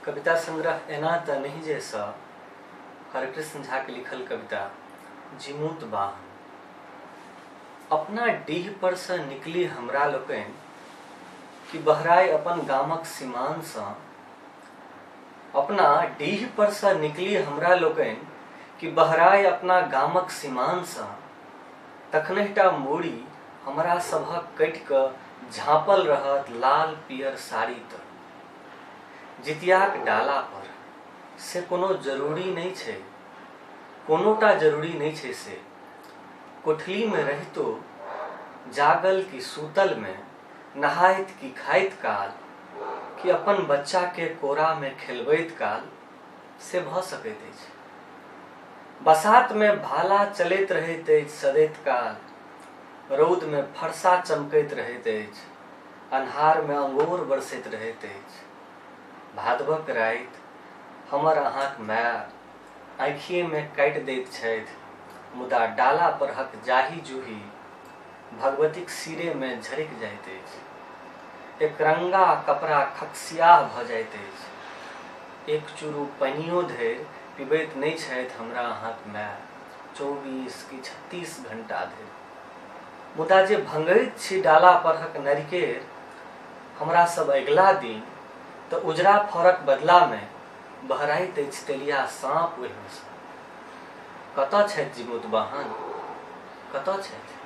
कविता संग्रह एना तऽ नहि जे सँ हरकृष्ण झाके लिखल कविता जिमूत वाहन। अपना डीह परसँ निकली हमरा लोकनि कि बहराइ अपन गामक सीमानसँ, अपना डीह परसँ निकली हमरा लोकनि कि बहराइ अपना गामक सीमानसँ, तखनहिटा मूड़ी हमरा सभक कटि कऽ झाँपल रहत लाल पीयर साड़ी तर। जितियाक डाला पर से कोनो जरूरी नहि छै, कोनोटा जरूरी नहि छै से। कोठलीमे रहितो जागल कि सूतलमे, नहाइत कि खाइत काल, कि अपन बच्चाके कोरामे खेलबैत काल से भऽ सकैत अछि। बसातमे भाला चलैत रहैत अछि सदैत काल, रौदमे फरसा चमकैत रहैत अछि, अन्हारमे अंगोर बरसैत रहैत अछि। भादवक राति हमर अहाँक माय आँखिएमे काटि दैत छथि, मुदा डाला परहक जाही जूही भगवतीक सिरेमे झरकि जाइत अछि। एकरंगा कपड़ा खकसियाह भऽ जाइत अछि। एक चुरू पानियो धरि पिबैत नहि छथि हमरा अहाँक माय 24 कि 36 घंटा धरि। मुदा जे भंगैत छी डाला परहक नरिकेर हमरा सब अगिला दिन तऽ उजरा फरक बदलामे बहराइत अछि तेलिया साँप ओहिमेसँ। कतऽ छथि जिमूत वाहन, कतऽ छथि?